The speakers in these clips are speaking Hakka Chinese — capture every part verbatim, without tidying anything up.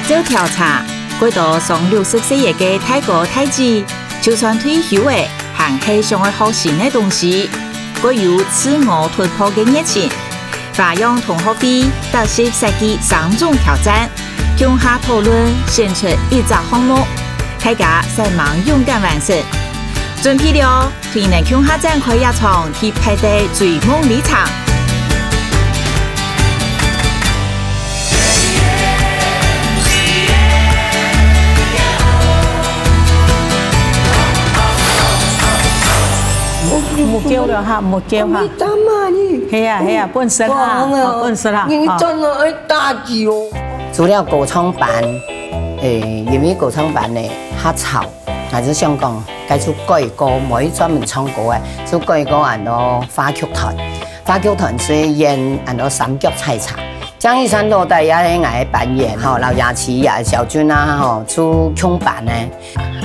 照調查，過多上六十歲个大哥大姊，就算退休了，還係想愛學新个東西，過有自我突破个熱情。花樣同學會特色設計三種挑戰，共下討論選出一隻項目，大家煞猛勇敢完成。準備了， 同你共下展開這場特別个追夢旅程。目標了哈，目標哈。你打嘛你？係啊，係啊，本身啊，哇，哦，本身啊，你，你哦。真的愛打擊哦。除了歌唱班，誒，因為歌唱班呢，較吵， 𠊎就想講，該就改過，無去專門唱歌个，就改過安到話劇團。話劇團就演安到三腳採茶。江一山老弟也係𠊎个班員吼，老雅琪啊、小俊啊吼，就共班呢。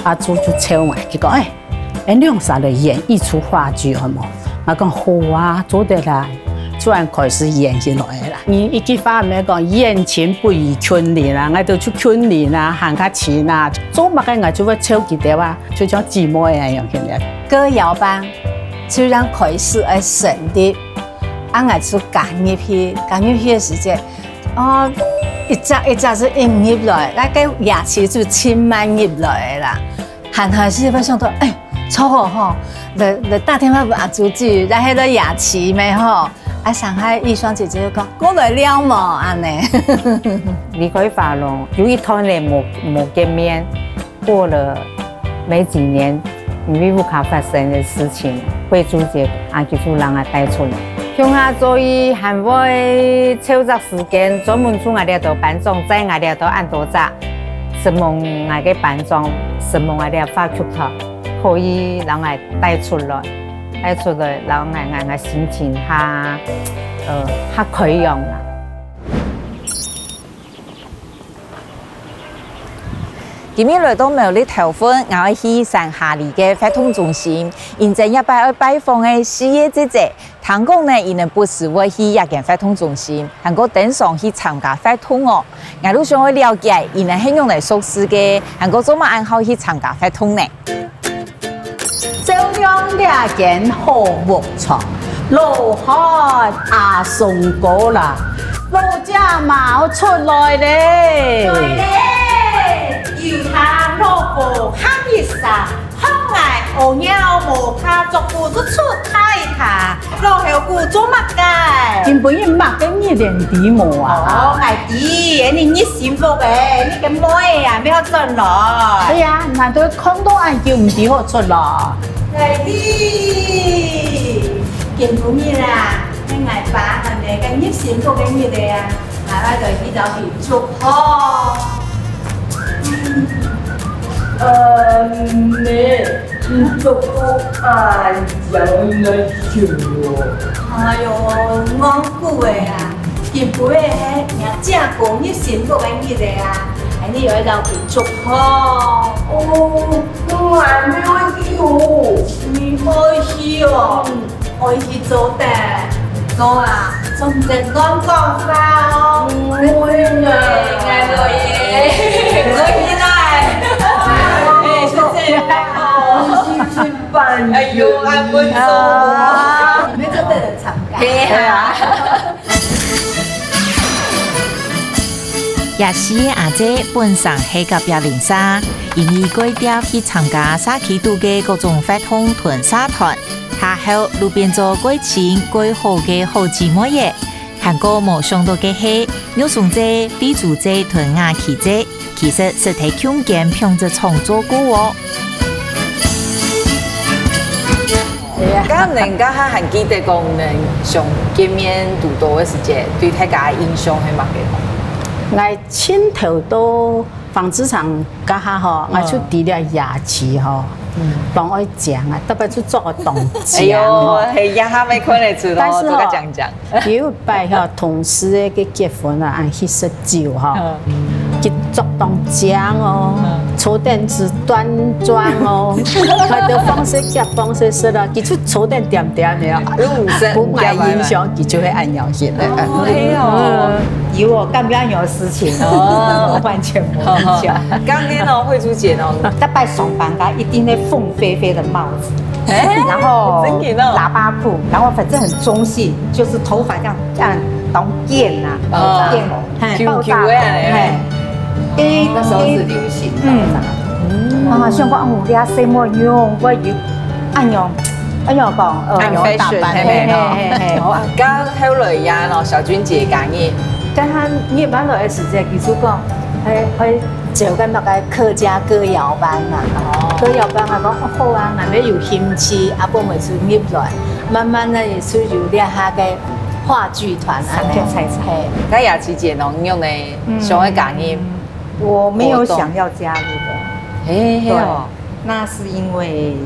阿朱就招𠊎，佢講：「哎，恁兩儕來演一齣話劇好無？」𠊎講：「好啊，做得啦。」就恁開始演起來啦。你一句話毋係講演勤不如勤練啊，𠊎兜就勤練啊，還較勤啊，做麼个𠊎就會招佢兜啊。 就像姊妹恁樣，現在。歌謠班就恁樣開始愛成立，啊，𠊎就加入去，加入去个時節，哦，一隻一隻就湧入來，該个雅琪就盡慢入來个啦。還開始會想到，哎，著哦吼，來，來打電話分阿朱姊，來該个雅琪咩吼，啊，上海玉霜姐姐就講，過來尞無，恁樣。離開花龍有一段咧無，無見面， 過了沒幾年，因為屋下發生个事情，惠珠姐阿姊就摎𠊎帶出來。共下做戲還會抽隻時間，專門就𠊎這兜班長，載𠊎這兜恁多隻承蒙𠊎个班長，承蒙𠊎這話劇團，可以摎𠊎帶出來，帶出來，摎𠊎，𠊎，𠊎心情較，呃，較開揚啦。 今日來到苗栗頭份，𠊎愛去三峽里个活動中心，因為這擺愛拜訪个四月姐姐，聽講呢，佢等不時會去這間活動中心，還過經常去參加活動哦。𠊎就想愛了解，佢等係仰般熟事个，還過做麼恁好去參加活動呢？ 照亮這間好屋床，羅漢阿松哥啦，老姐嘛出來咧。來咧，有他老婆喊一聲，喊𠊎鴟鷂無怕，竹鼓就出大他。 老猴牯做麼个？今晡日麼个日仔知無啊？哦，𠊎知，恁呢日新福欸，你个妹仔啊，愛轉來。哎呀，難道看到恁久毋知好出來？𠊎知，今晡日啊，係𠊎爸喊个日新福个日仔啊，𠊎愛來去摎佢祝福。嗯，呃，咩？ 你做麼个恁樣來笑哦？哎喲，戇牯仔啊！今晡日係若姐哥日新福个日仔啊，恁呢愛摎佢祝福。哦，𠊎還無愛去哦。你愛去哦？嗯。 愛去做得。哥啊，做毋得亂講話哦。毋會啦。哎，𠊎來耶，𠊎去來。哎，謝謝。哎喲，恁不錯。啊。你們真的很常幹。對啊。 這四个阿姊本成係隔壁鄰舍，因為改調去參加社區肚个各種活動同社團，下後就變做改親改好个好姊妹仔。還過無想到个係，玉松姊、慧珠姊同雅琪姊，其實實在共間拚職場做過哦。 該恁呢該下還記得講你等相見面堵著个時節，對大家印象係麼个？𠊎盡頭到紡織廠該下吼，𠊎就知了雅琪吼，當愛靚啊，特別就著到當靚吼。哎喲，係，這下還看得出來，但是吼，著到靚靚。 有一擺吼，同事个結婚啊，恁去食酒吼，佢著當靚哦，坐等仔端莊哦，買到放勢夾放勢食啊，佢就坐等恬恬个哦。又毋使，分𠊎印象，佢就係恁樣型个。哦，係哦。有哦，干不要有事情哦，完全没有。刚刚哦，慧珠姐哦，大概上班，他一定会凤飞飞的帽子，哎然后真的哦喇叭裤，然后反正很中性，就是头发这样这样当卷啊，哦卷，嘿，，Q Q 爆炸头，的哎嘿，诶，那时候是流行嗯爆炸头。啊，像我哦，你啊，什么用，我有，哎呦，哎呦，讲，呃，很有打 fashion，扮，嘿嘿嘿哦嘿嘿。哦，啊，刚刚后来呀，喏，小君姐讲你，跟他入班落的時節，其實講，哎哎，就跟那個客家歌謠班啊，歌謠班啊，講哦好啊，若要有興趣，啊，本位就入來，慢慢的就有這下个話劇團啊，三條菜菜嘿。該雅琪姐喏，你用的想要加入，我没有想要加入的，嘿嘿哦，那是因为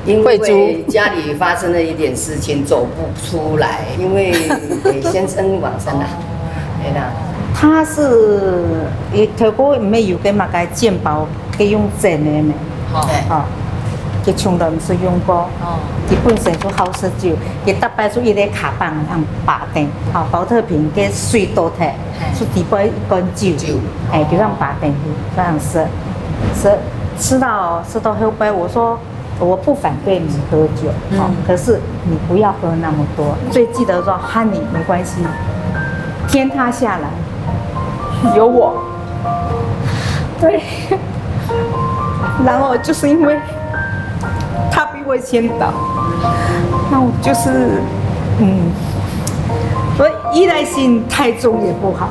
因慧珠为家里发生了一点事情，走不出来，因为先生往生了，哎啦，他是，诶，透过没有跟那个健保给用整的没？好，哎，哦，佢從來毋識用過。哦，佢本身就好食酒，佢大擺就一个卡棒樣擺定，哦，保特瓶个水倒忒，嘿就底背一罐酒，酒哎，就樣擺定去，這樣食，食吃到吃到後背，我說我不反對你喝酒，哦，可是你不要喝那麼多。最記得說，honey，沒關係，天塌下來有我。对，然後就是因為他比我先倒，那我就是，嗯，我依賴性太重也不好。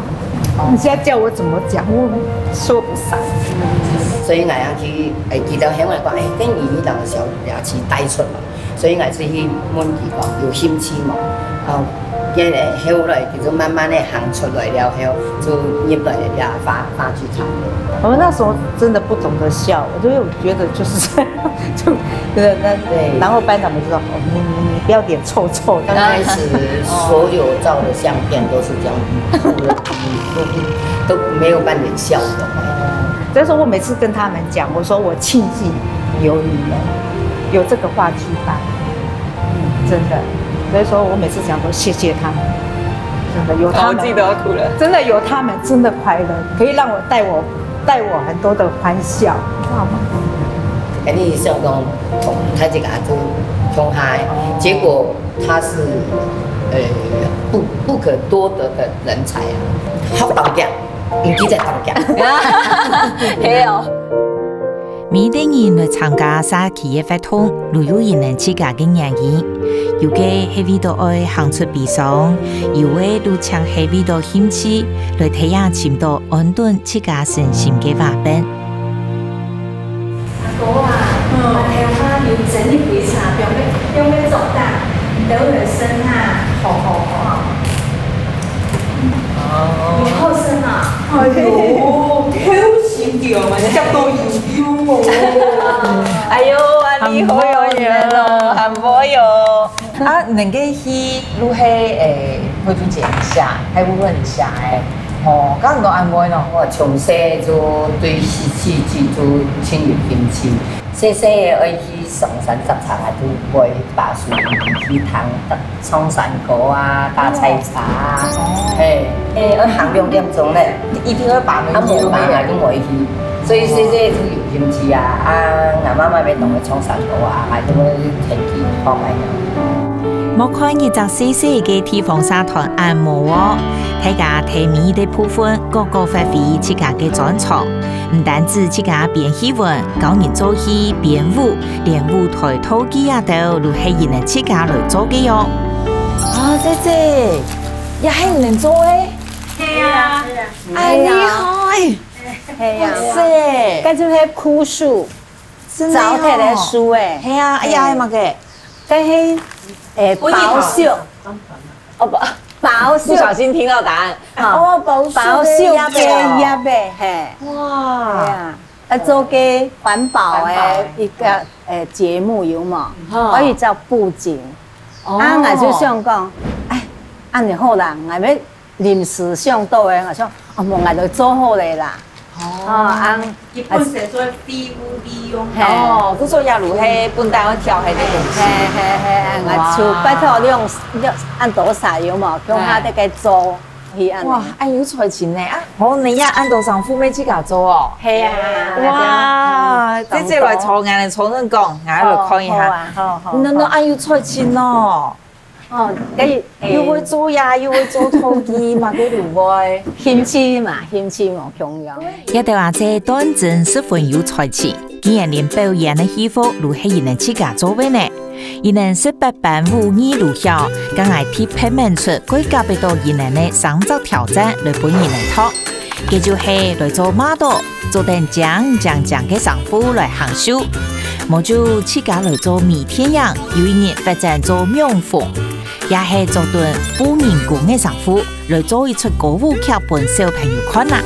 你現在叫我怎麼講，我說不上。所以我要去，哎，佢就向我講，哎，跟你那个小雅琪帶出來，所以我就去問佢講有興趣無？啊，因為後來佢就慢慢的行出來了後，就入來了話話劇團。我那時候真的不懂得笑，我就覺得就是這樣，就對，那對然後班長們就說：「哦，你你你不要臉臭臭的。」剛開始所有照的相片都是這樣，哭了都都沒有半點笑容。所以說我每次跟他們講，我說我慶幸有你們，有這個話劇班，嗯，真的。所以說我每次講說謝謝他們，真的有他們，哦我自己都要哭了。真的有他們，真的快樂，可以讓我帶我帶我很多的歡笑，你知道嗎？肯定想講同大家就共下，結果他是呃不不可多得的人才啊，好當家，你記得當家。係哦。每個人來參加社區个活動，都有佢等自家个原因。有个係為到愛行出悲傷，有个都淨係為到興趣，來體驗尋到安頓自家身心个話本。阿哥啊，我頭下有整理幾下，放个放个做得，你等會身啊，好好好。有好身啊。哎呦，偷心的嘛，夾到有有哦。哎呦，阿你好有緣哦，很會哦。啊，能夠去錄係誒，慧珠姐寫，還有問寫誒，哦，講到安慰咯。我從細就對戲戲劇就盡有興趣，細細个愛去上山摘茶，就會把書去聽唱山歌啊，打採茶啊，嘿，誒，愛行兩點鐘咧，一定會把啊無嘛還都無去，所以細細就有興趣啊，啊，𠊎媽媽要同我唱山歌啊，還都會天氣好白了。莫看一隻細細个地方社團恁無哦，大家在每一個部分各各發揮自家个專長，毋單止自家編戲文、教人做戲、編舞，連舞台道具啊都都係佢等自家來做个哦。啊，姐姐，也係你等做个？係啊，哎，厲害！係啊，是，該就係枯樹，真的哦糟蹋个樹誒。係啊，哎呀，麼个？該係誒包宿，哦不，包宿不，小心聽到答案。啊哦，包宿包宿个个葉葉誒，嘿，哇，呀，啊做个環保環保的誒一個誒節目有無？哦可以叫布景。哦啊，𠊎就想講，哎，恁樣好啦，𠊎要臨時想到誒，𠊎想，哦，無，𠊎就做好了啦。哦，啊，一般係做廢物利用。嘿哦，故所也如係本來愛跳个東西。嘿嘿嘿，𠊎就拜託你用用恁多儕有無？用下得个做。係恁呢。哇，恁有才情呢！啊，好，你也恁多衫褲乜自家做哦？係啊。哇，姐姐來坐，𠊎來坐等講，𠊎來看一下。好啊，好，好，好。你，你恁有才情哦！哦，可以，又會做呀，又會做陶藝嘛，佢又會。興趣嘛，興趣無共樣。這兜阿姊當真十分有才情，竟然連表演个戲服都係佢等自家做个呢。 佢等十八般武藝都曉，敢會特別愐出，蓋夾得到佢等个三隻挑戰來分佢等讀。該就係來做馬刀，做等靚靚靚个衫褲來行秀。無就自家來做米田樣，有一日發展做網紅，也係做等布人工个衫褲，來做一齣歌舞劇分小朋友看啊！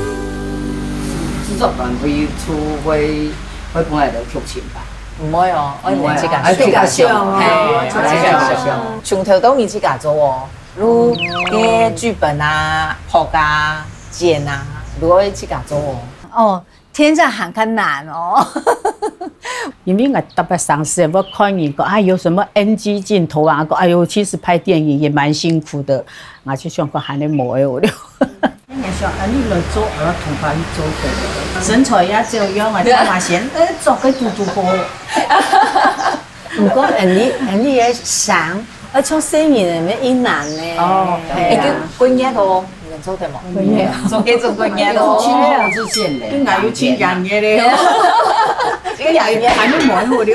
製作團隊就會，會分𠊎兜劇情吧？ 毋會哦，愛你自家想。自家想哦，係，自家想。從頭到尾自家做哦，如个劇本啊、拍啊、剪啊，如愛自家做哦。哦，天上還較難哦。因為𠊎特別上身，𠊎看人講啊，有什麼NG鏡頭啊，講哎喲，其實拍電影也蠻辛苦的，𠊎就想講還能無了。 你想，啊，你來做，啊，同伴做个，身材也照樣啊，這嘛先，哎，做个嘟嘟好。毋過，恁呢，恁呢个想，啊，像細人仔，乜一難呢。哦，係啊。哎，就過熱哦，你們做得無？過熱。做个做過熱哦。有清涼之前嘞。應該有清涼个嘞。這個也還沒摸好了。過熱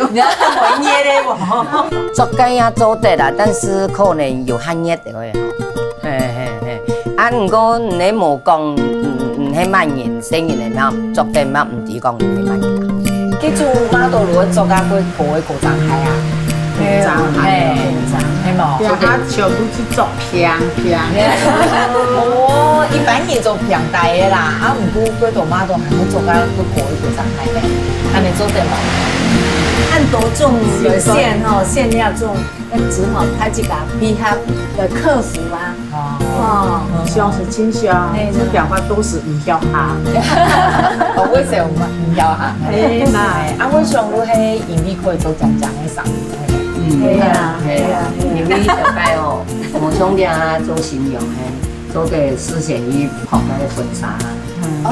嘞，我。做个也做得啦，但是可能有寒熱的話。 嘿嘿嘿，啊，毋過你無講，嗯，嗯，係麼人，細人仔嘛，做得嘛，毋知講係麼人啊。該種馬刀會做啊，過高个高踭鞋啊。高踭鞋，係無？對啊，全部去做平平。哦，一般人做平底个啦，啊，毋過過多馬刀還會做啊，過高个高踭鞋呢，恁呢做得無？恁多種个線吼，線要種。 那只好看自家配合的客服啊。哦，哦，像是清香，哎，這表達都是毋曉行。哦，為什麼毋曉行？哎，那，哎，啊，我想你係因為可以做靚靚个衫褲。嗯，對啊，對啊，因為頭擺哦，無像你啊做新娘嘿，做个事先去拍該个婚紗啊。 哦，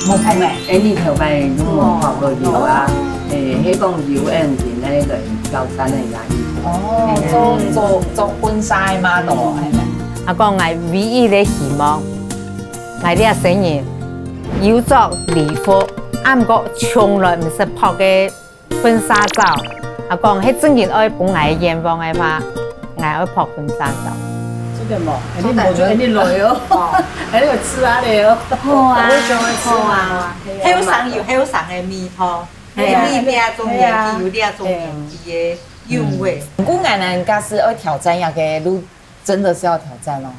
無縫欸。欸，你頭擺攏無看過有啊？欸，係講有恁樣來挑戰个壓力。哦，做做做婚紗个model，係無？阿公，𠊎唯一个希望，𠊎這生日有著禮服，啊毋過從來毋識拍个 婚紗照。阿公，係真正愛分𠊎个願望个話，𠊎愛拍婚紗照。做得無？恁樣無就恁樣來哦。哦。恁樣有試下咧哦。好啊，好啊。後生有後生个美好，嘿啊。你這種年紀有這種年紀个韻味。毋過𠊎等假使愛挑戰這个，就真的是要挑戰哦。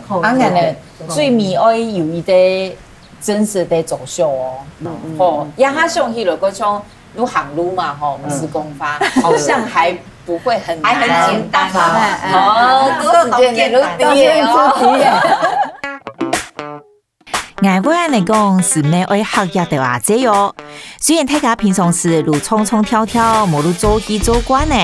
哦。啊，𠊎等最尾愛有一個真實个作秀哦。嗯，嗯，吼，嗯。這下想起來，好像 就行路嘛，吼，毋使講話，嗯。好像還不會很難。還很簡單啊。哦，哎，哎。哦，這時間的路低耶哦。𠊎會恁樣講，係毋係愛學這兜阿姊哦？雖然大家平常時就唱唱跳跳，無就做戲做慣呢，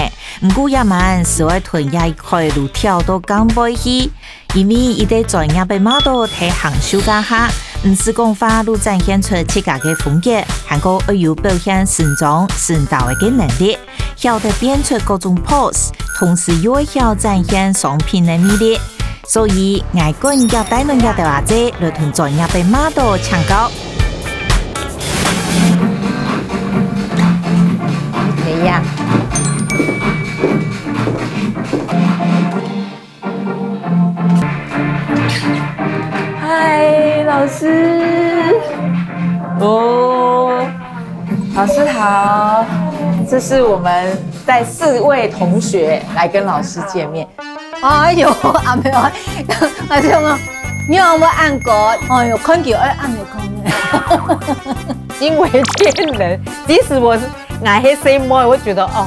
毋過這滿係愛同這一塊就跳到更背去， 因為一個專業个model在行秀該下，毋使講話就展現出自家个風格，還過愛有表現身裝、身段个能力，曉得變出各種pose，同時又愛曉展現商品个魅力。所以，𠊎趕緊帶等這兜阿姊來同專業个model請教。可以啊。 嗨，老師。哦，老師好。這是我們帶四位同學來跟老師見面。哎喲，阿妹啊，阿妹啊，你有沒有按過？哎喲，看久，哎，按沒看呢。驚為天人，即使我是，𠊎係細妹，我覺得，哦，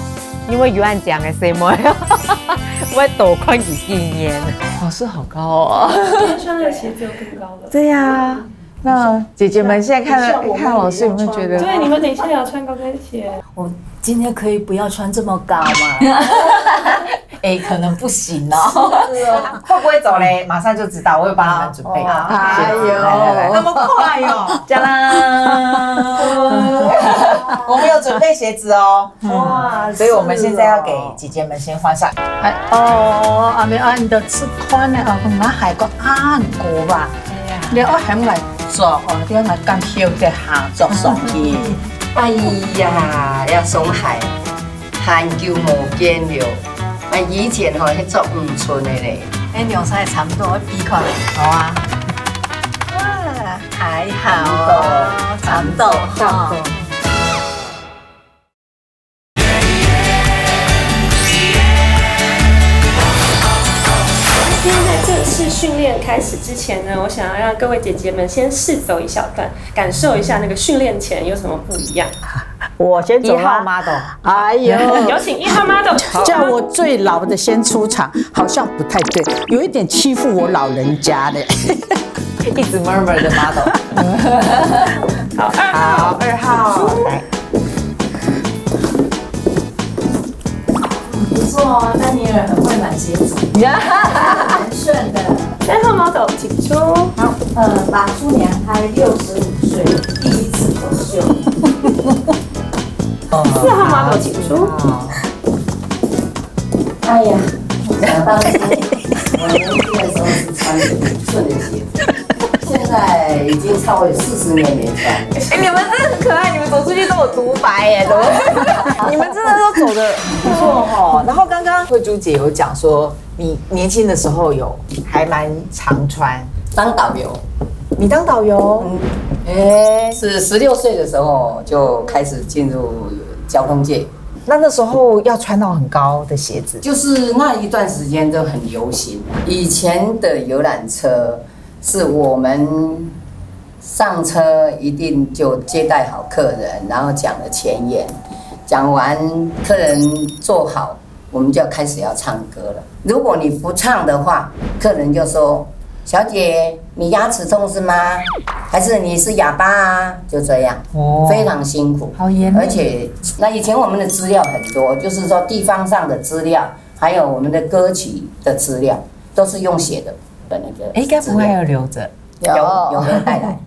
因為有恁靚个細妹，我多看佢幾眼。老師好高哦。今天穿的鞋子又更高了。對呀，那姐姐們現在看了，看老師有沒有覺得？對，你們等一下也要穿高跟鞋。我今天可以不要穿這麼高嗎？哎，可能不行哦。是哦。会不会走嘞？马上就知道，我有帮你们准备好。哎呦，那么快哦！我们有准备鞋子哦。哇，所以我们现在要给姐姐们先换上。哎，哦，阿妹啊，你都吃宽了啊，那还个暗过吧？你要很来做哦，你要来干跳的哈，做上去。哎呀，要松海。 很久無見了。啊，以前吼，去做五寸的咧。哎，兩三个差不多，比看，好啊。哇，還好哦，差不多，差不多。今天在正式訓練開始之前呢，我想要让各位姐姐们先试走一小段，感受一下那个训练前有什么不一样。我先走啊。一号 model。哎呦，有请一号 model。叫我最老的先出场，好像不太对，有一点欺负我老人家的。一直 murmur 的 model。好，二号。好，二号，来。不错哦，丹尼尔很会买鞋子，蛮顺的。三号 model，请出。好，呃，把猪娘胎六十五岁第一次走秀。四号 model，请出。哎呀，想当初我年轻的时候是穿五寸的鞋子，现在已经超过四十年没穿了。哎，你们真的很可爱，你们走出去都有独白耶，怎么？你们真的都走得不错哦。然后刚刚慧珠姐有讲说，你年轻的时候有还蛮常穿。当导游。你当导游？嗯。哎。是十六岁的时候就开始进入交通界。那那时候要穿到很高的鞋子。就是那一段时间都很流行。以前的游览车是我们上车一定就接待好客人，然后讲了前言，讲完客人坐好，我们就要开始要唱歌了。如果你不唱的话，客人就说：“小姐，你牙齿痛是吗？还是你是哑巴啊？”就这样，哦，非常辛苦，好严厉。而且那以前我们的资料很多，就是说地方上的资料，还有我们的歌曲的资料，都是用写的。的那个，哎，该不会还有留着？有，有，有带来。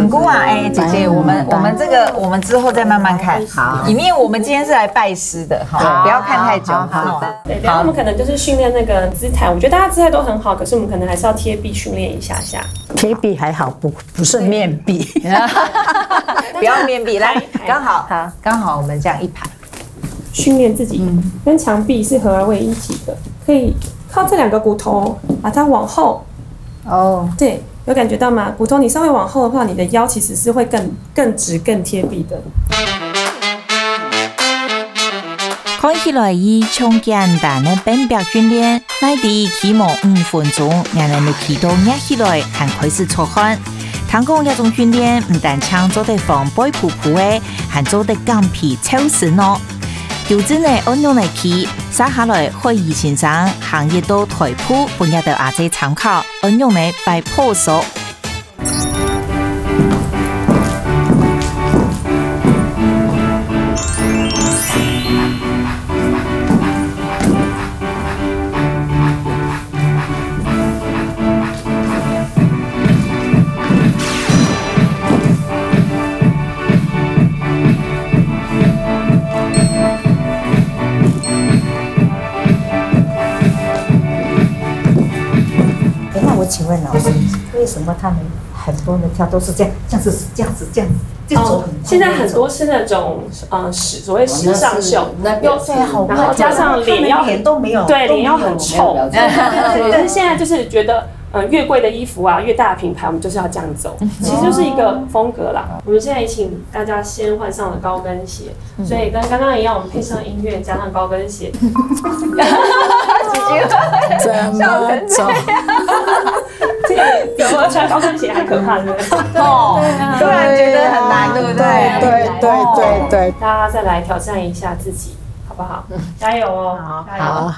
不过啊，哎，姐姐，我们我们这个我们之后再慢慢看。好，因为我们今天是来拜师的哈，不要看太久哈。对，等下我们可能就是训练那个姿态，我觉得大家姿态都很好，可是我们可能还是要贴壁训练一下下。贴壁还好，不不是面壁。不要面壁，来，刚好好，刚好我们这样一排。 训练自己跟墙壁是合而为一体的，可以靠这两个骨头把它往后。哦，对，有感觉到吗？骨头你稍微往后的话，你的腰其实是会更更直、更贴壁的。看起來，佢像簡單个板壁訓練，哪知起碼五分鐘，𠊎等就企到躡起來，還開始出汗。聽講這種訓練毋單淨做得防背噗噗个，還做得減肥瘦身哦。 究竟愛仰般來企，續下來海怡先生行一到台步，分這兜阿姊參考，仰般來擺pose。 哎，那我请问老师，为什么他们很多人跳都是这样，这样子，这样子，这样子，就走很快那种？哦，现在很多是那种，呃，时-所谓时尚秀，那个，那个，对，好快，然后加上脸要很，他们脸都没有，对，脸要很臭。都没有，没有表情。对，但是现在就是觉得，呃，越贵的衣服啊，越大的品牌，我们就是要这样走，其实就是一个风格啦。我们现在也请大家先换上了高跟鞋，所以跟刚刚一样，我们配上音乐，加上高跟鞋。怎么走？这个比我穿高跟鞋还可怕，对不对？哦，突然觉得很难，对不对？对，对，对，对，对。大家再来挑战一下自己，好不好？加油哦！好，加油！好。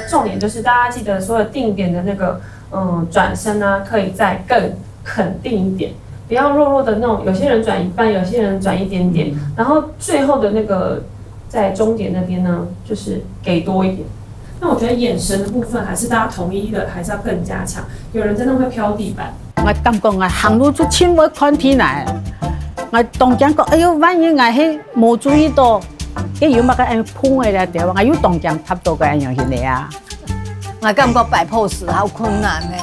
重点就是大家记得所有定点的那个，嗯，转身啊，可以再更肯定一点，不要弱弱的那种，有些人转一半，有些人转一点点，然后最后的那个在终点那边呢，就是给多一点。那我觉得眼神的部分还是大家统一的，还是要更加强。有人真的会飘地板，我感覺𠊎行路就盡會看地泥，𠊎當驚講，哎喲，萬一𠊎係無注意到，該有麼个恁樣碰个了，對吧？𠊎又當驚拍到个恁樣形个啊。我感覺擺pose好困難呢，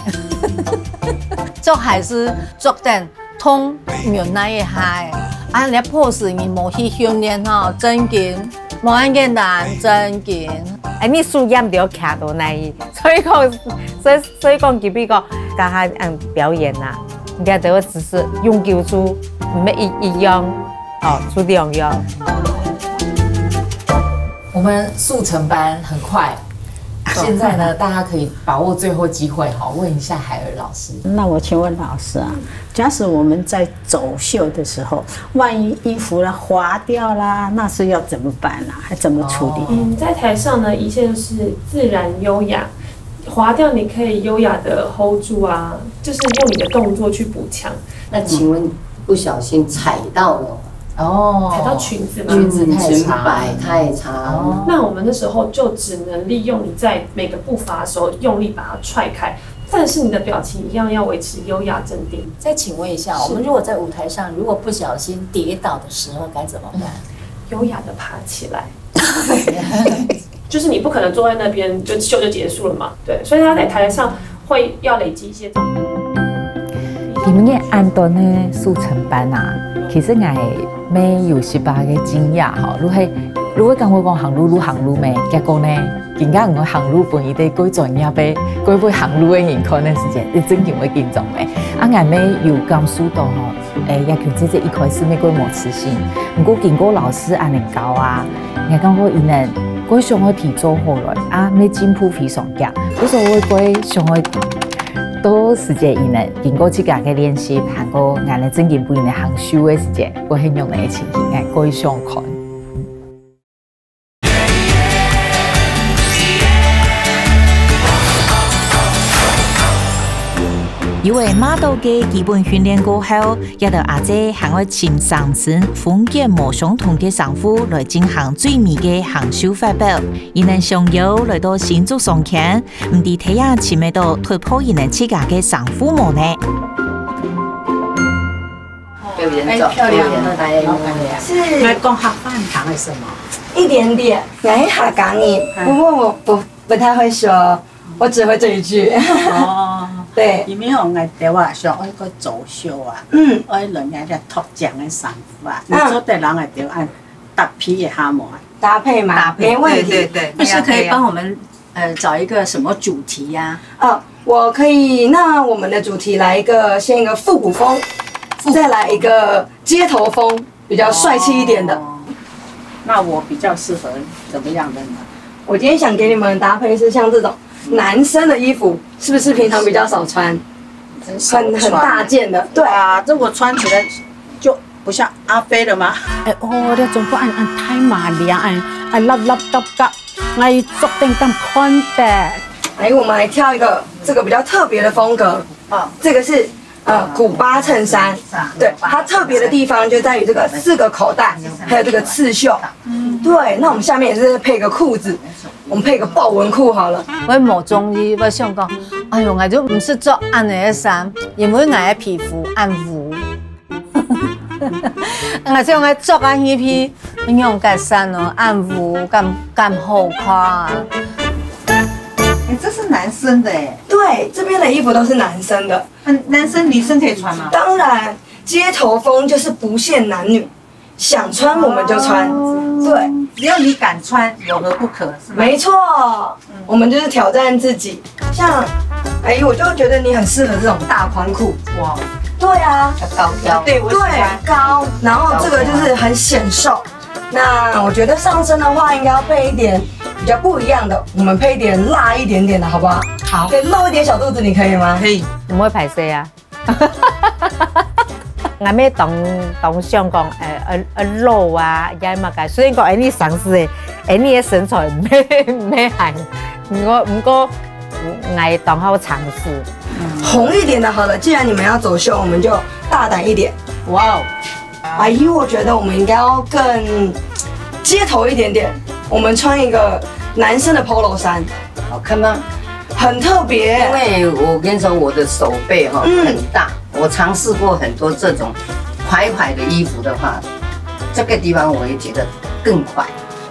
著鞋係著等通忍耐一下欸，啊，你pose你無去訓練吼，正經，無恁簡單，正經。哎，你手也毋知徛到哪位，所以講，所以所以講，佢比講，教下嗯表演啊，你看这个姿势用久住，毋係一一样，哦，就两样。我们速成班很快，现在呢，大家可以把握最后机会哈，问一下海儿老师。那我请问老师啊，假使我们在走秀的时候，万一衣服了滑掉啦，那是要怎么办啊？还怎么处理？嗯，在台上呢，一切都是自然优雅，滑掉你可以优雅的 hold 住啊，就是用你的动作去补强。那请问不小心踩到了，哦，踩到裙子吗？裙子太裙长，摆太长，那我们那时候就只能利用你在每个步伐的时候用力把它踹开，但是你的表情一样要维持优雅镇定。再请问一下，我们如果在舞台上如果不小心跌倒的时候该怎么办？优雅的爬起来，就是你不可能坐在那边就秀就结束了嘛，对，所以他在台上会要累积一些。今日恁短个速成班啊，其實𠊎乜有一把个驚訝吼，如係如果講我講行路，路行路咩，結果呢，今日𠊎行路分一個蓋專業个、蓋會行路个人看个時間，你正經會緊張个。啊，𠊎乜有感受到吼，誒，雅君姐姐一開始乜蓋無自信，毋過經過老師恁樣教啊，𠊎感覺佢能蓋想愛提做好來，啊，乜進步非常遽，故所會蓋想愛提。到時節佢能經過自家个練習，還過𠊎等正經分佢行秀个時節，會係仰般个情形，𠊎蓋想看。 有个model个基本訓練過後，這兜阿姐還愛親身身風格無相同个衫褲來進行最美个行秀發表。佢等相邀來到新竹商圈，毋知大家尋得到突破佢等自家个衫褲無呢？表演者，哎漂亮表演，哎，老板娘。是那讲客话你讲的什么？一点点，我是客家人，不过我不不太会说，我只会这一句。哦，对，因为哦，我兜啊，想爱个走秀啊，嗯，爱人家个脱缰个衫裤啊，你嗯做得人个对啊，搭配一下无啊？搭配嘛，搭配没问题。对对对，不是可以要帮我们呃找一个什么主题呀、哦，我可以，那我们的主题来一个，先一个复古风，再来一个街头风，比较帅气一点的。哦，那我比较适合怎么样的呢？我今天想给你们的搭配是像这种男生的衣服，是不是平常比较少穿？很很大件的，对。啊，这我穿起来就不像阿飞了吗？哎哦，你全部恁恁大碼領，恁恁立立夾夾，𠊎著等敢看得。哎，我们来挑一个这个比较特别的风格。啊，这个是呃古巴衬衫，对，它特别的地方就在于这个四个口袋，还有这个刺绣。对，那我们下面也是配个裤子，我们配个豹纹裤好了。我無中意，我想講，哎喲，𠊎就毋識著恁樣个衫，因為𠊎个皮膚恁烏。𠊎想愛著恁入去，用个衫哦，恁烏，敢敢好看啊？哎，这是男生的哎，对，这边的衣服都是男生的。嗯，男生女生可以穿吗？当然，街头风就是不限男女，想穿我们就穿。对，只要你敢穿，有何不可？是吗？没错，我们就是挑战自己。像，哎，我就觉得你很适合这种大宽裤。哇，对啊，高腰，对我喜对欢。，高，然后这个就是很显瘦。那我觉得上身的话，应该要配一点比较不一样的，我们配一点辣一点点的，好不好？好可以露一点小肚子，你可以吗？可以。毋會歹勢啊。𠊎乜當當想講，誒，呃呃，露啊，也麼个。雖然講，誒，你上司誒，誒，你个身材毋係毋係還毋過毋過，𠊎當好嘗試。紅一點的好了，既然你們要走秀，我們就大膽一點。哇哦！阿姨，我覺得我們應該要更街頭一點點，我們穿一個男生的 polo 衫，好看嗎？很特別。因為我跟你說，我的手背哈、嗯很大，我嘗試過很多這種寬寬的衣服的話，這個地方我也覺得更寬。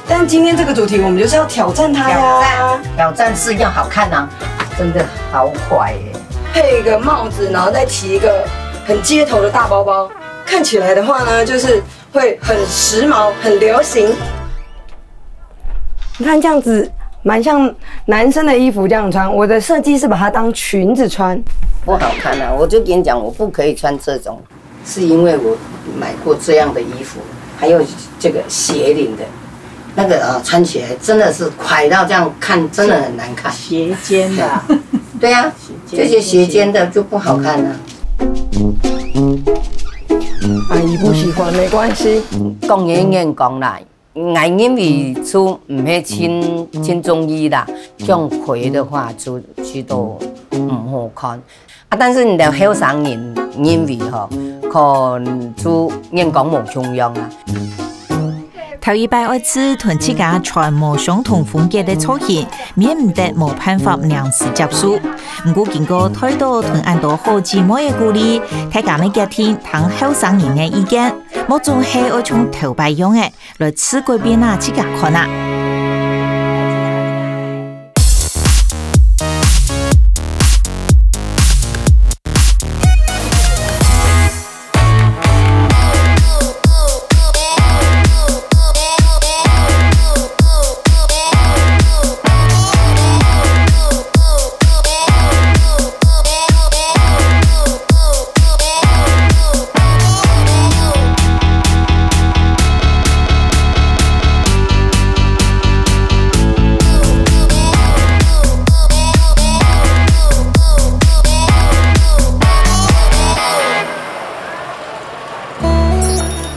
但今天這個主題，我們就是要挑戰它挑呀戰。挑戰是要好看啊，真的好寬耶。配一個帽子，然後再提一個很街頭的大包包，看起來的話呢，就是會很時髦、很流行。你看這樣子，蠻像男生的衣服這樣穿。我的設計是把它當裙子穿。不好看啊！我就跟你講，我不可以穿這種，是因為我買過這樣的衣服，還有這個斜領的，那個啊，穿起來真的是寬到這樣看，真的很難看。斜肩的啊，對啊，這些斜肩的就不好看啊。阿姨不喜歡，沒關係。講人眼光啦，𠊎認為就毋係盡盡中意啦，像佢的話就就都毋好看。啊，但是你的後生人認為吼，可能就眼光無共樣啊。頭一擺愛試同自家全無相同風格个造型，免毋得無辦法臨時接受。毋過經過太多同恁多好姊妹个鼓勵，大家乜決定聽後生人个意見，莫總係愛像頭擺樣仔來試改變啊自家看啊。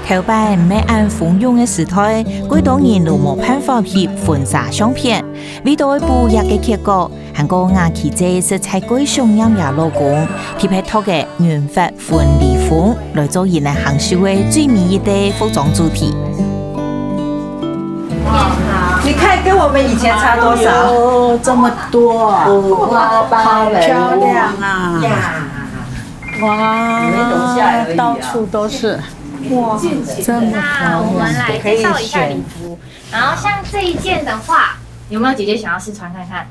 頭擺毋係恁風湧个時代，幾多人都無辦法翕婚紗相片。為到愛補這個缺角，還過雅琪姐實在蓋想念厥老公，特別擇个銀髮婚禮風來做佢等行秀个最尾一個服裝主題。你看跟我們以前差多少？哦，這麼多啊！五花八門，好漂亮啊！呀！哇，你们留下来而已啊到處都是，哇，这么那我们来介绍一下礼服。然后像这一件的话，有没有姐姐想要试穿看看？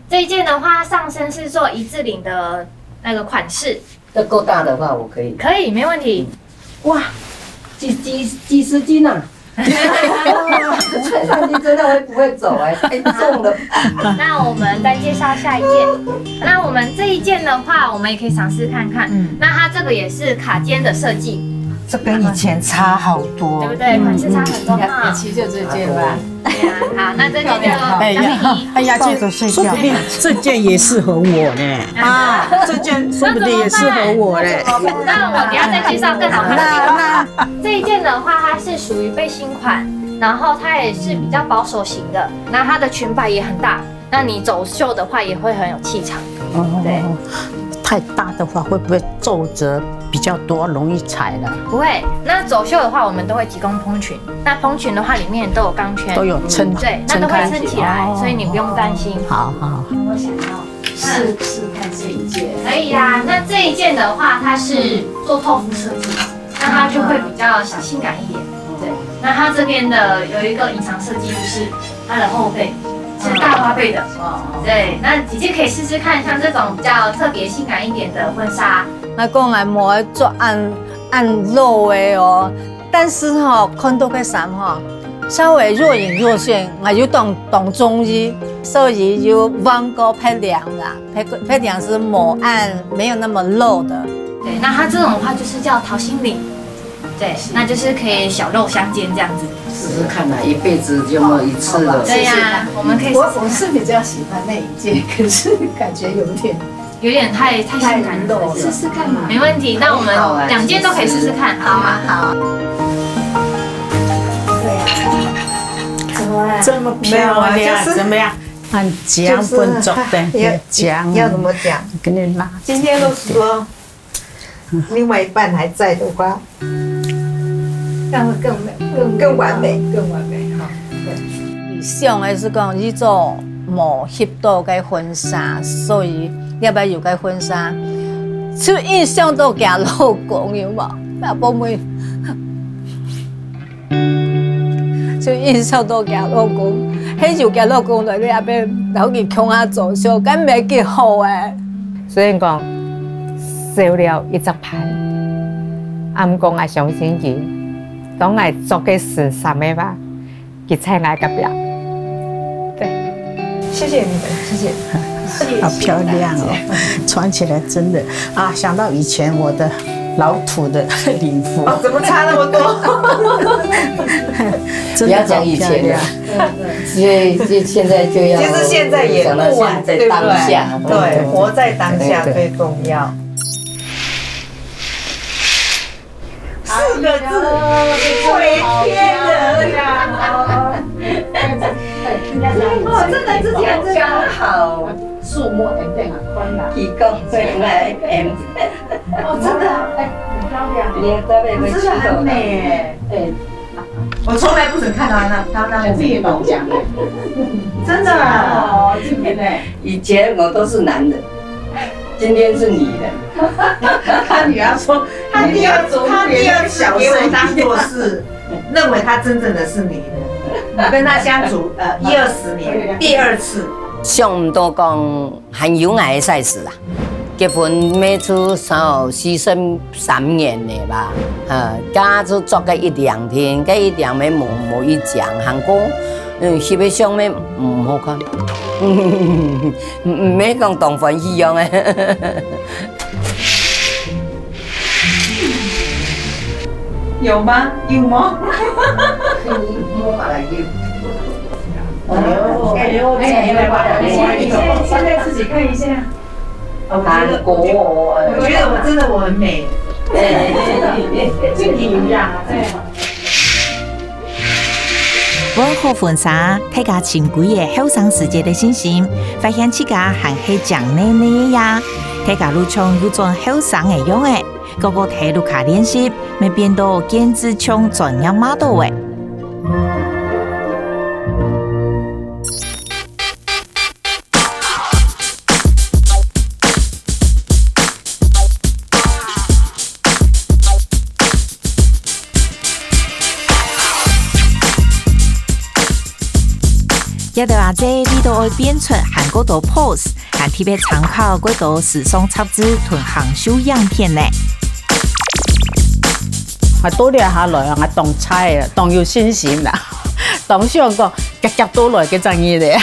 这一件的话，上身是做一字领的那个款式，这够大的话，我可以。可以，没问题。哇，几几几十斤啊！哇，这穿上去真的会不会走哎、太重了吧。那我们再介绍下一件。那我们这一件的话，我们也可以尝试看看。嗯，那它这个也是卡肩的设计，这跟以前差好多，对不对？款式差很多哈。其实就这件吧。对啊，好，那这件就哎呀交给你。哎呀，抱着睡觉。说不定这件也适合我呢。啊，这件说不定也适合我嘞。那我等一下再介绍更好看的。那那这一件的话，它是属于背心款，然后它也是比较保守型的，那它的裙摆也很大，那你走秀的话也会很有气场。对，太大的话，会不会皱褶比较多，容易踩了？不会。那走秀的话，我们都会提供蓬裙，那蓬裙的话里面都有钢圈，都有撑，对，那都会撑起来，哦所以你不用担心。好好。我想要试试看这一件。可以啊，那这一件的话，它是做托夫设计，那它就会比较小性感一点。对，那它这边的有一个隐藏设计，就是它的后背是大花背的。对，那姐姐可以试试看，像这种比较特别性感一点的婚纱。我讲来无爱做恁恁露的哦，但是吼，看到个衫吼，稍微若隐若现，我又当当中意，所以又换个配领啦，配配领是无恁没有那么露的。对，那它这种的话就是叫桃心领，对，那就是可以小露香肩这样子。试试看啦，一辈子就那么一次了。对呀、我们可以试试看。我我是比较喜欢那一件，可是感觉有点有点太太性感了，试试看嘛。没问题。那我们好啊两件都可以试试看，好吗？好。对啊，怎么啦？这么漂亮，怎么样？很僵，就是不能坐的，要，很僵。要怎么讲？给你拉。今天若是说，另外一半还在的话，那会更美，更更完美。更完美哈。对。想的是讲，你做无翕到个婚纱，所以你要不要有个婚纱？就印象到佢老公有无？那不会。 就印象到佢老公，迄有佢老公來，你阿伯然後佢共下做秀，敢毋係幾好誒？雖然講少了一隻伴，啊，毋過𠊎相信佢，當𠊎著个時衫个話，佢在𠊎隔壁。對。謝謝你們，謝謝。好漂亮哦，穿起來真的啊，想到以前我的老土的礼服。哦，怎么差那么多？真的好漂亮。不要讲以前了，所以，所以现在就要，其实现在也不晚，想到现在当下，对不对？对，活在当下最重要。对，对。四个字，惊为天人。哦，真的之前真的好。树木很亮啊，宽啦。提供未来。哦，真的，哎，很漂亮。你的搭配会真的很美耶。哎，我从来不曾看到他那，他那么美。自己也懂讲的。真的啊。哦，今天呢？以前我都是男的，今天是女的。他女儿说，他第二，他第二次给我当做是认为他真正的是女的。我跟他相处，呃，一二十年，第二次。想毋到讲 還有𠊎个size啊。結婚乜就三，四十三年了吧，哈，該就著个一兩天，該一兩日無，無一張，還過，嗯，翕个相乜毋好看，毋，毋係講當歡喜樣誒。有嗎？有嗎？ 哦，哎呦，哎，哎，哎，哎，现在，现在自己看一下。我觉得，韩国哦，我觉得我真的我很美。哎，这个一样啊，对。換好婚紗，大家尋歸个後生時節个信心，發現自家還係靚膩膩个呀。大家都像又轉後生个樣誒。 个个在屋下練習，乜變到簡直像專業model誒。這兜阿姊為著愛變出還過多pose， 還特別參考幾多時尚雜誌同行秀影片呢。𠊎到這下來啊，𠊎當菜啊，當有信心啦，當想講，遽遽到來个正日咧。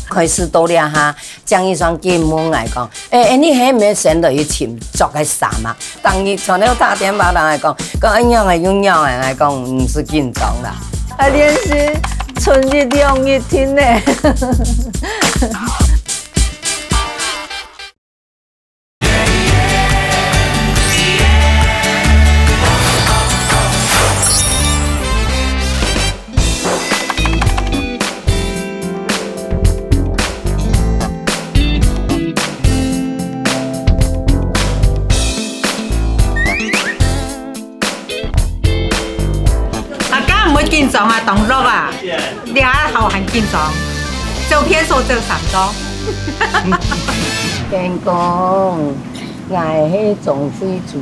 開始到這下，正日上見問𠊎講，欸，欸，你係毋係先來去尋著个衫啊？ 當日全部打電話來講，講恁樣个有樣个，𠊎講毋使緊張啦。啊，練習賰一兩日定呢。啊，敢毋會緊張啊，當樂啊？你還好還緊張，照片數照三張。天公，𠊎係鍾慧珠，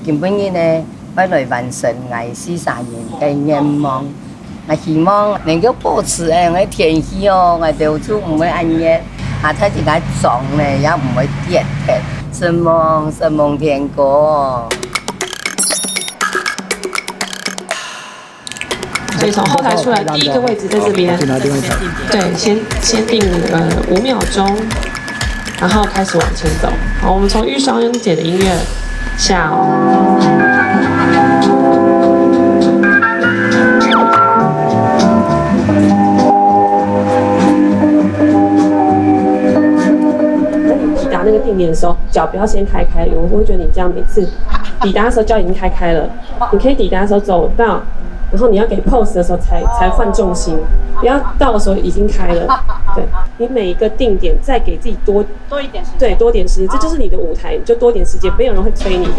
今晡日呢，愛來完成𠊎四十年个願望。 𠊎希望能夠保持恁樣个天氣哦，𠊎兜就毋會恁熱，啊，在這個妝呢也毋會跌忒。承蒙，承蒙天公。所以從後台出來，第一個位置在這邊。對，先，先定，呃，五秒鐘。 然後開始往前走。好，我們從玉雙姐的音樂下哦。當你抵達那個地面的時候，腳不要先開開，有人會覺得你這樣每次抵達的時候腳已經開開了。你可以抵達的時候走到然后你要给 pose 的时候才才换重心，不要到的时候已经开了。对，你每一个定点再给自己多多一点时间。对，多点时间，这就是你的舞台，你就多点时间，没有人会催你的。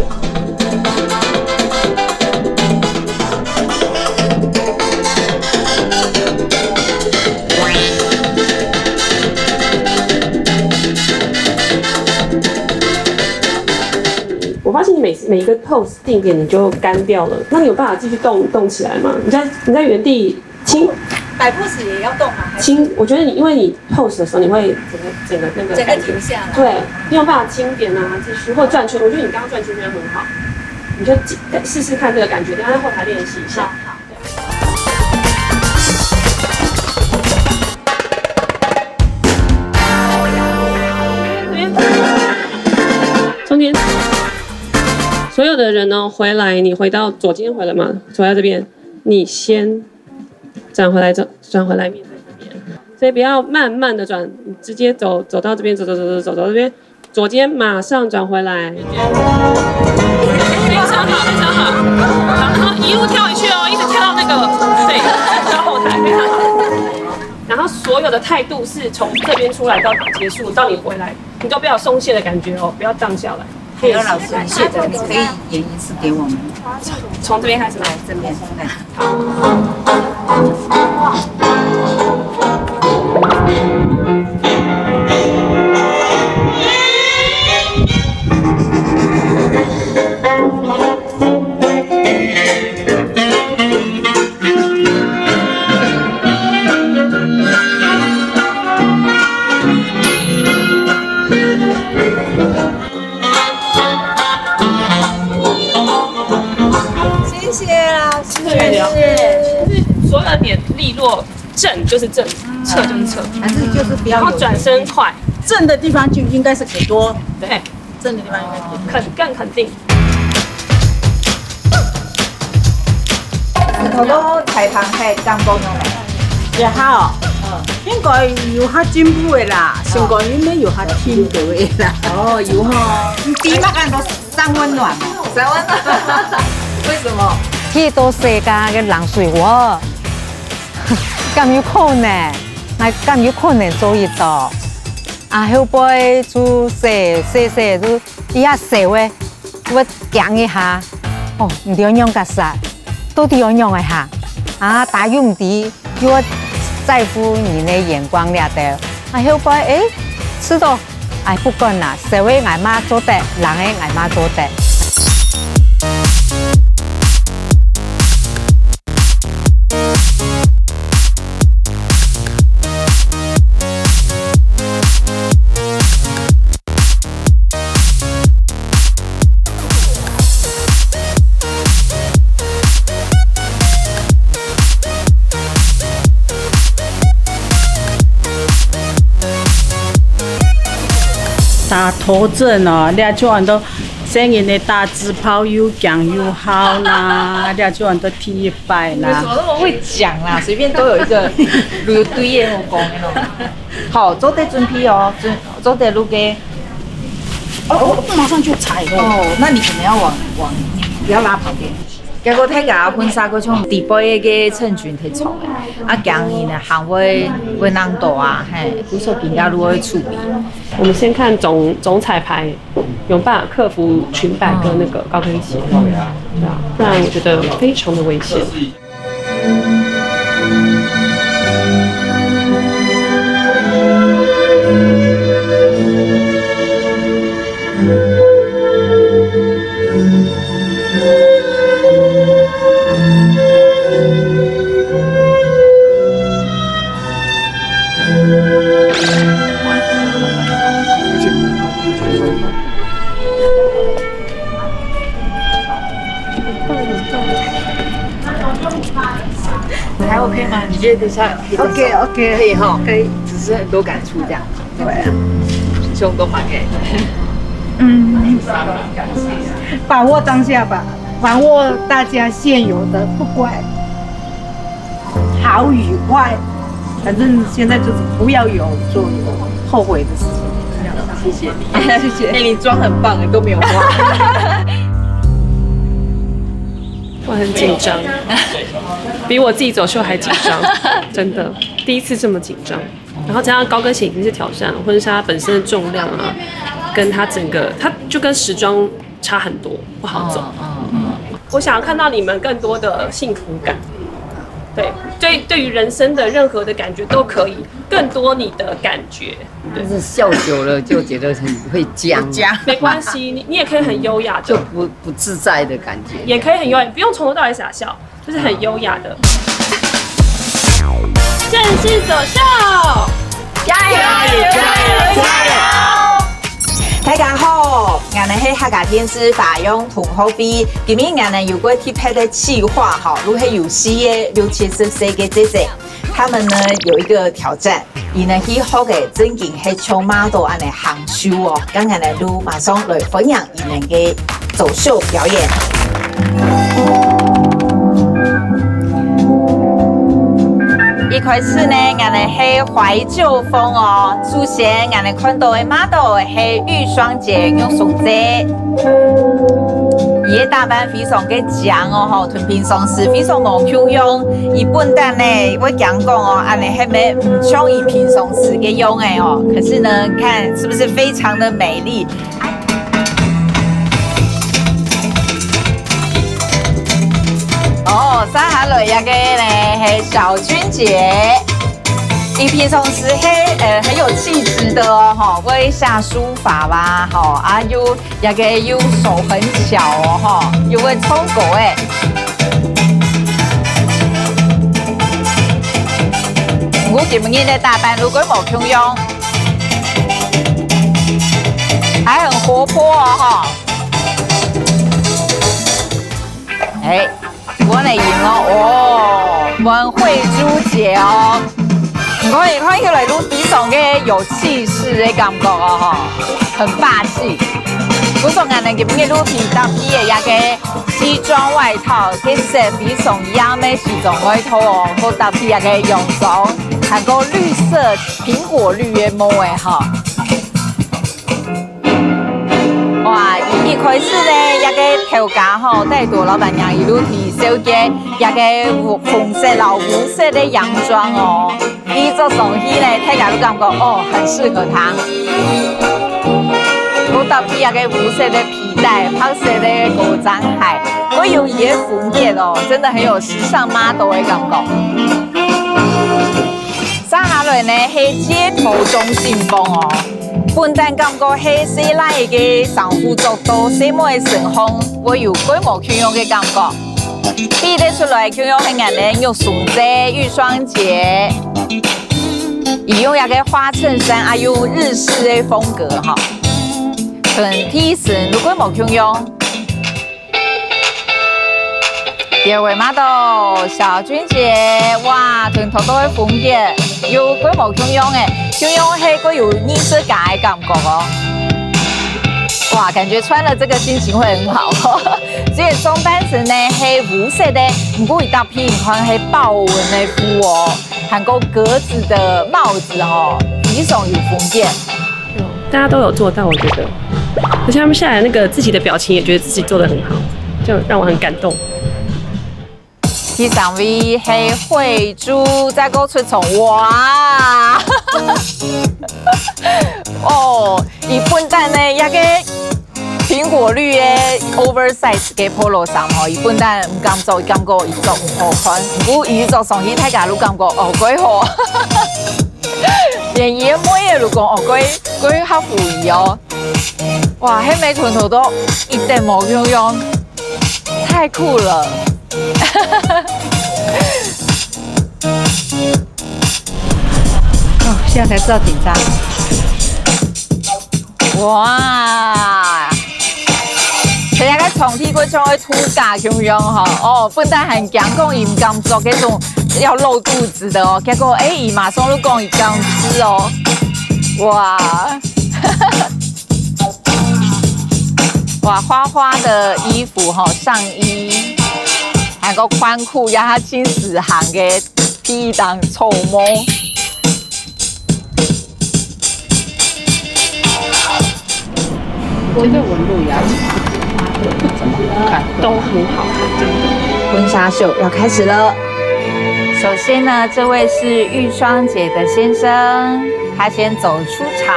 我发现你每每一个 pose 定点你就干掉了，那你有办法继续动动起来吗？你在你在原地轻摆 pose 也要动吗？还是轻，我觉得你因为你 pose 的时候，你会整个整个那个整个感觉停下来？对，你有办法轻点啊，继续或转圈，我觉得你刚刚转圈圈很好，你就试试看这个感觉，等一下在后台练习一下。中间，所有的人呢，回来，你回到左肩回来嘛，回到这边，你先转回来，转转回来面对这边，所以不要慢慢的转，直接走走到这边，走走走走走到这边，左肩马上转回来。非常好，非常好。然后一路跳回去哦，一直跳到那个，对，跳后台，非常好。然后所有的态度是从这边出来到结束，到你回来，你都不要松懈的感觉哦，不要荡下来。还有老师，你现在可以演一次给我们，从这边开始吗？来这边，来。谢谢老师，谢谢。就是所有的点利落，正就是正，侧就是侧，还是就是不要有然后转身快，正的地方就应该是给多，对，正的地方应该给多。肯更肯定。好多裁判係感覺樣呢？也好，應該有較進步的啦，成功應該有較進步的啦。哦，有吼。你第一嘛感覺三溫暖嘛，三溫暖。為什麼？去到世界个冷水鍋，敢有可能？𠊎敢有可能做得到？啊，後背就洗洗洗，就一下洗喂，我驚一下，哦，毋知愛仰結煞，到底愛仰个哈？啊，打又毋知，又愛在乎人个眼光了的。啊，後背，誒，試到，哎，不管啦，洗个𠊎嘛做得，冷个𠊎嘛做得。 打頭陣哦，這就安到細人个打紙炮又強又好啦，這就安到第一擺啦。怎么那么会讲啦？随便都有一个有对的我讲的咯。好，做得准备哦，准做得录个。哦，我马上就裁了。哦，那你可能要往往，你不要拉旁边。结果大家婚纱个从底背个个成群忒长个，啊，讲伊呢还会会难度啊，嘿，故所更加如何处理。我们先看总总彩排有办法克服裙摆跟那个高跟鞋，对啊，不然我觉得非常的危险。还 OK 吗？你觉得等一下可以 OK OK 可以哈，可以，只是很多感触这样。对啊，胸都蛮给。嗯，把握当下吧，把握大家现有的，不管好与坏，反正现在就是不要有做有后悔的事情。谢谢你，谢谢。哎，你妆很棒哎，都没有花。我很紧张，比我自己走秀还紧张，真的，第一次这么紧张。然后加上高跟鞋已经是挑战了，婚纱本身的重量啊，跟它整个，它就跟时装差很多，不好走。我想要看到你们更多的幸福感，对，对，对于人生的任何的感觉都可以，更多你的感觉。但是笑久了就觉得很会僵，僵。没关系，你你也可以很优雅的，就不不自在的感觉。也可以很优雅，不用从头到尾傻笑，就是很优雅的。正式走秀，加油加油加油！大家好，𠊎等係客家電視華陽同學會，今日𠊎等有个特別个計劃吼，就係有四个六七十歲个姐姐，她們呢有一個挑戰，佢等去學个正經係像model恁樣行秀哦，剛剛呢就馬上來歡迎佢等个走秀表演。一開始呢，𠊎等係懷舊風哦，首先𠊎等看到个model係玉霜姐玉霜姐，佢个打扮非常个靚哦吼，同平常時非常無共樣。佢本旦呢會講講哦，恁樣係毋像佢平常時个樣仔哦，可是呢，看是不是非常的美麗？哦，接下來這個呢係小君姐。 佢平常時係呃很有氣質的哦，吼，會寫書法啦，吼，啊又這個又手很巧哦，吼，又會唱歌誒。毋過今日个打扮就無共樣，還很活潑哦，吼。誒， 換个音樂哦，換慧珠姐哦。看起來就非常个有氣勢个感覺哦，吼，很霸氣。故所𠊎等今日就搭配个這個西裝外套，其實非常樣个西裝外套哦，還搭配這個洋裝，還有綠色蘋果綠个帽仔吼。 哇，一開始呢，這個頭家吼，戴朵老闆娘佢就提紹介這個紅色摎烏色个洋裝哦。佢著上去呢，大家就感覺哦，很適合佢。又搭配這個烏色个皮帶、白色个高踭鞋，還有佢个風格哦，真的很有時尚model个感覺。接下來呢，係街頭中心風哦。 本旦感覺係細倈仔个生活做到細妹个身項，會有蓋無共樣个感覺。比得出來共樣係𠊎等玉松姐、玉霜姐，佢用這個花襯衫，啊用日式个風格吼，同第一身就蓋無共樣。 第二位model小君姐，哇，同頭到个風格又蓋無共樣誒，共樣係蓋有藝術家个感覺哦。哇，感覺穿了這個心情會很好。這個裝扮成呢係烏色个，毋過佢搭配你看係豹紋个褲哦，還有格子个帽子哦，非常有風格。 大家都有做到，我覺得，而且他們下來那個自己的表情也覺得自己做得很好，就讓我很感動。第三位係慧珠，再過出場，哇！哦，佢本旦呢，這個蘋果綠个oversize个polo衫吼，佢本旦毋敢著，感覺佢著毋好看，毋過佢著上去，大家都感覺哦，蓋好。 連佢个妹仔都講哦，蓋蓋合乎佢哦。哇，係無？全部都一點無共樣，太酷了。哦，現在才知道緊張。 哇！佢這個場地蓋像愛度假共樣吼，哦，本旦還驚講佢毋敢著該種愛露肚子个哦，結果誒，佢馬上就講佢敢試哦，哇！哇，花花的衣服吼，上衣，還有寬褲，也係盡時行个 第一檔草蜢。这个纹路也怎么看？都很好看，真的。婚纱秀要开始了。首先呢，这位是玉霜姐的先生，他先走出场。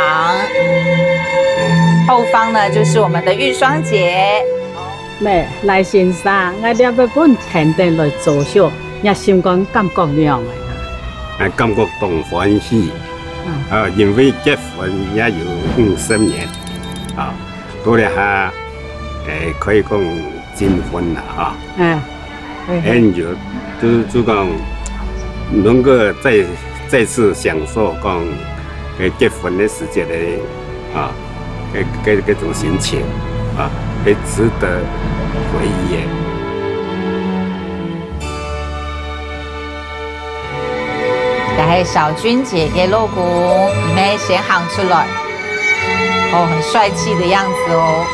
后方呢，就是我们的玉霜姐。咩，賴先生，𠊎這擺分𠊎跈等來做秀，若心肝感覺仰仔啊？哎，感覺當歡喜。嗯。啊，因為結婚也有五十年，啊，到這下，哎，可以講 金婚了哈。嗯。嗯。哎，你就，就，就講，能夠再，再次享受講，呃，結婚个時節个，啊，該，該，該種心情，啊，會值得回憶个。這係小君姐个老公，佢乜先行出來。 哦，很帥氣的樣子哦。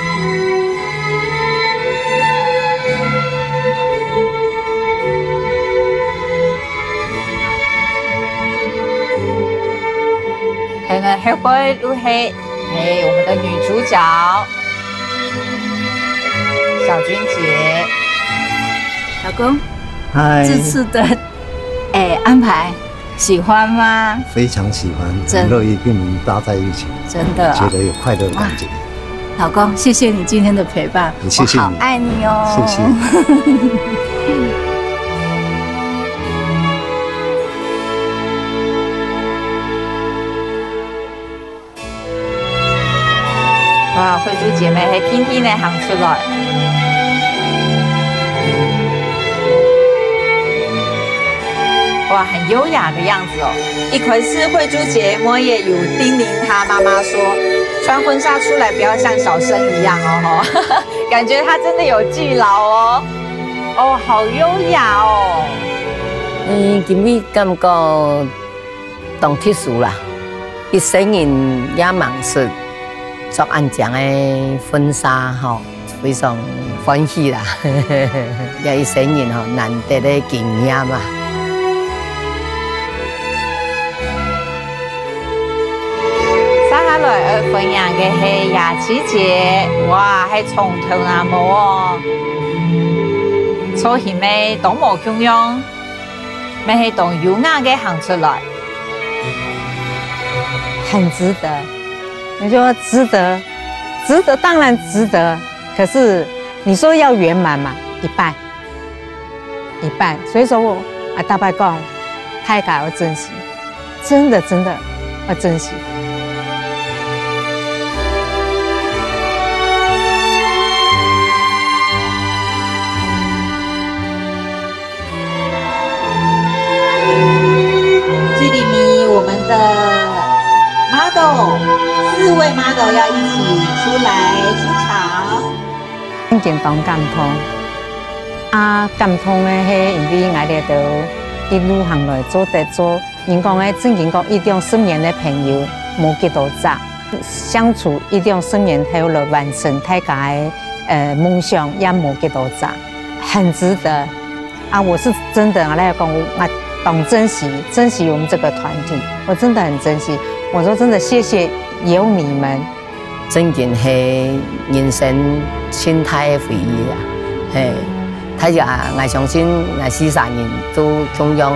還有呢，後背就係，哎，我們的女主角，小君姐。老公，嗨。這次的，哎，安排 喜歡嗎？非常喜歡，真，很樂意跟你們搭在一起，真的啊。觉得有快乐的感觉。哇，老公，谢谢你今天的陪伴，也谢谢你。我好爱你哦。谢谢。哇，慧珠姐妹還天天个行出來。哇，很優雅的樣子哦。一開始慧珠姐妹也有叮嚀她媽媽說，穿婚紗出來不要像小生一樣哦，吼。感覺她真的有記牢哦。哦，好優雅哦。嗯，今日感覺 當特殊啦，一生人也吂識著恁靚个婚紗吼，非常歡喜啦。這一生人吼，難得个經驗啊。接下來愛分享个係雅琪姐，哇，還長頭那毛哦，造型乜當無共樣。 乜係當優雅个行出來。很值得，你說值得，值得，當然值得。可是你說要圓滿嘛，一半，一半。所以說我，啊，大伯講，大家要珍惜，真的，真的要珍惜。 最裡面我們的model，四位model要一起出來出場。真經當感動。啊，感動个係因為𠊎兜一路行來做得做，人講个正經講一兩十年个朋友無幾多隻，相處一兩十年後來完成大家个，呃，夢想也無幾多隻。 很值得。啊，我是真的，我來講，我當珍惜，珍惜我們這個團體，我真的很珍惜。我說真的，謝謝有你們。真經係人生盡大个回憶啊！嘿，大家，𠊎相信𠊎四儕人都共樣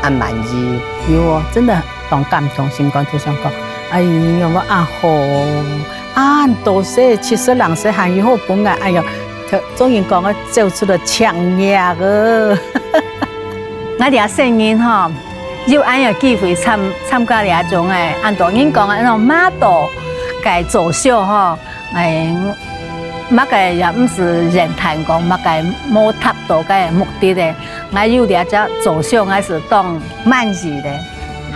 恁滿意。有哦，真的當感動，心肝都想講，哎喲，有無恁好？ 恁多歲，七十零歲還有好分𠊎，哎喲，就，總人講个走出了強弱哦。𠊎這細人吼，有恁樣機會參，參加這種个，恁多人講个那種model个走秀吼，哎，麼个也毋使言談講，麼个無達到个目的个。𠊎有這隻走秀，𠊎是當滿意个。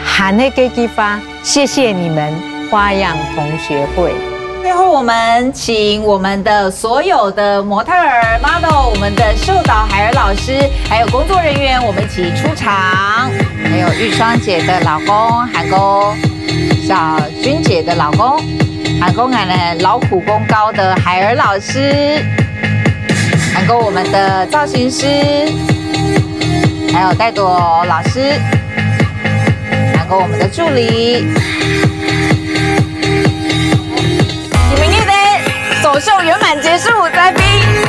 還係該句話， 謝謝你們，花樣同學會。最後，我們請我們的所有的模特兒、model、我們的秀導海兒老師，還有工作人員，我們一起出場。還有玉霜姐的老公，還有小君姐的老公，還有𠊎等勞苦功高的海兒老師，還有我們的造型師，還有戴朵老師。 還有我們的助理。你們也得走秀圓滿結束，來賓。